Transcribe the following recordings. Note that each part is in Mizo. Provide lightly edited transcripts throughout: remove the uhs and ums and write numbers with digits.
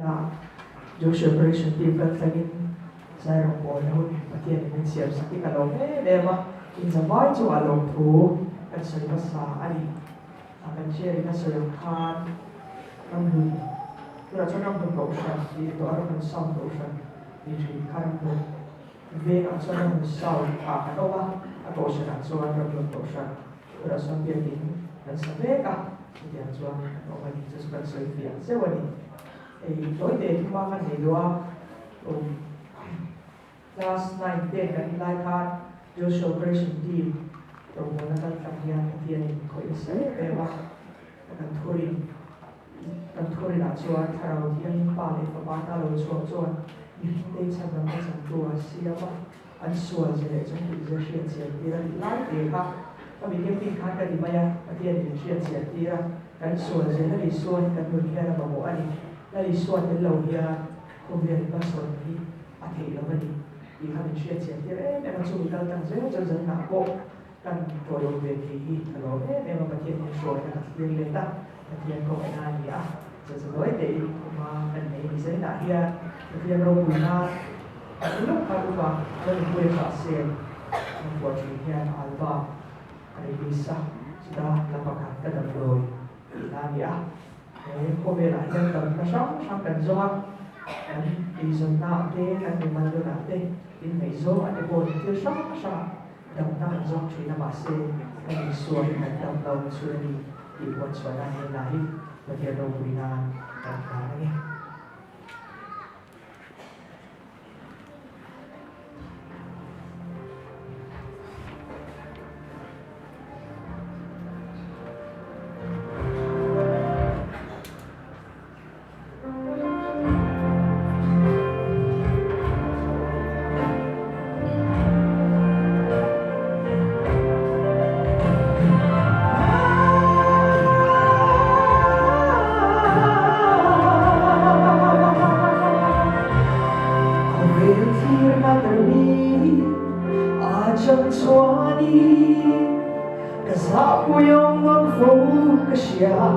Na Joshua Operation Team kal tlangin zai rawngbawlna hun Pathianin min siam sak hi ka lawm em em a, inzavai chungah lawmthu kan sawi hmasa a ni. A kan chair in a sawi ang khan Ramhlun, tunah chuan Ramhlun Kohhran tih ni tawh a, Ramhlun South Kohhran tih thin kha Ramhlun vengah chuan Ramhlun South ah kan awm a, a Kohhranah chuan Ramhlun Kohhran tunah chuan biakin kan sa mek a, chutiang chuan kan awm a ni, chu chu kan sawi fiah zeuh a ni. Hei tawite thuma kan nei duh a, um class 9 ten kan ni lai khan Joshua Operation Team rawngbawlna kal tlang hian Pathianin khawih nasa em em a, kan thurin kan thurinah chuan Thlarau Thianghlim Pa leh Fapa ta lo chhuak chuan mihringte chhandamna changtu a siam a, an sual ze leh chung tih ze hriat chian tir a tih lai te kha ka mi camping khan ka ti mai a, Pathianin min hriat chian tir a, kan sual ze Lal Isua hi kan nun hian a mamawh a ni, Lal Isua tel lo hian khawvel hmasawn hi a theih lo a ni tih kha min hriat chian tir em em a, chumi kal tlang zel chu zanah pawh kan tawlawm ve thei hi ka lawm em em a, Pathian min hruaina ka thlir let a, Pathian kawngaihnaa a ni a, chachanuai tein khuma kan nei ni zainah hian Pathian ropuina a ni lawk kha upa a lo inpuia kha a sel an puah thin hian Alba a release a, chuta hla pakhat ka damdawi tih hla a ni a, he khawvelah hian damna hrang hrang kan zawng a, kan eizawnna ah te, kan mimal nunah te, inngaihzawng ah te pawh thil hrang hrang ah Damna kan zawng thin a mahse kan insual hi kan dam lo chhun a ni tih puan chhuah nan hian lah hi Pathian ropui nan kan hlan a ni. Khawvel thlir na termi a chang chuani ka zahpui awm ngam fo ka hria.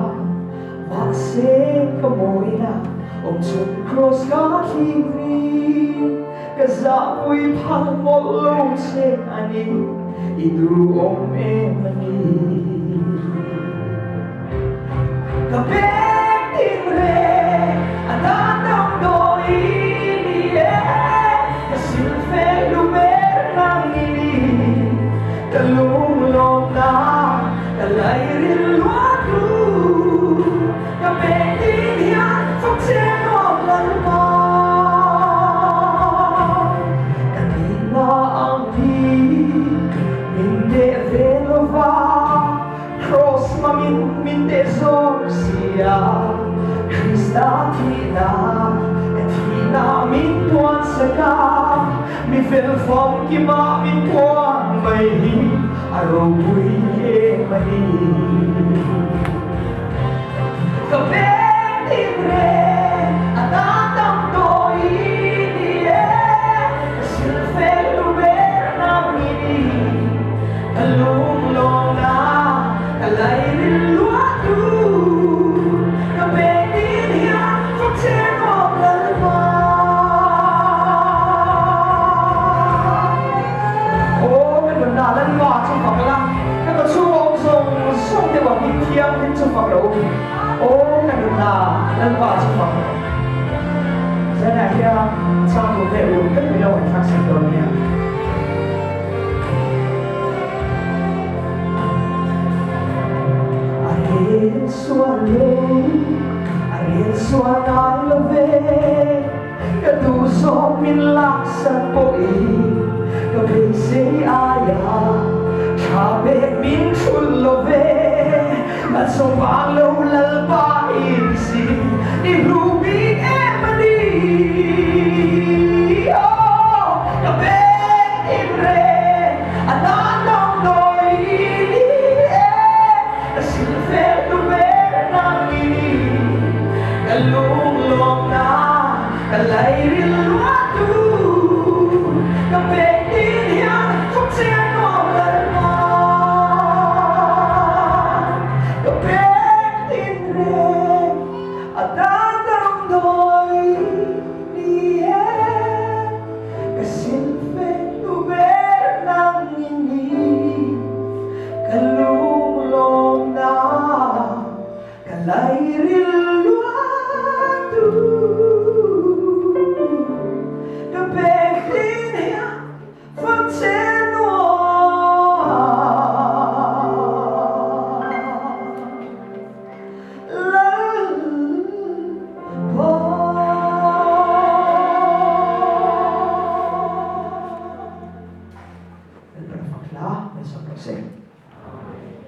Mahse ka mawina awm chung cross ka thlir ri Ka zahpui phal mawlh lo che a ni I duhawm em a ni Ka pek tin reng a dan damdawi ni e Ka silfel lu ber nang i ni Ka lunglawmna Ka lairil luat u, ka pek ding hian fak che nuam lalpa. Ka nihna ang hi min deh ve lova, Kraws hmangin min deh zawk si a, Krista thihna ka thihna min puansak a, Mi fel famkima min puan mai hi a ropui em a ni. Ka veng tin reng a tan damdawi ni e, ka silfel lu ber nang i ni. Ka lunglawmna ka lairil luahtu, ka veng tin hian fak che nuam Lalpa. Aw ka nunna Lalpa chu fak la, ka ka chhunga awm zawng zawng te vang in thianghlim chu fak rawh u. Aw ka nunna Lalpa chu fak rawh. Zanah hian chang tur te uluk vek mai lo an thlak sak dawn nia. A rel sual lo, a rel sual ngai lo ve. Ka duh zawk min laksak pawhin ka beisei aia tha pek min hrulh lo ve. Malsawm vang lo Lalpa i ni si, i hlu bik em a ni. Aw, ka pek in reng a tan damdawi ni e, ka silfel tu ber nang i ni. Ka lunglawmna ka lairil luahtu, ka pek tin hian fak chian nuam Lalpa. Ka pek tin reng a tan damdawi. lairil luatu ka pek thin hian fak che nuam Lalpa.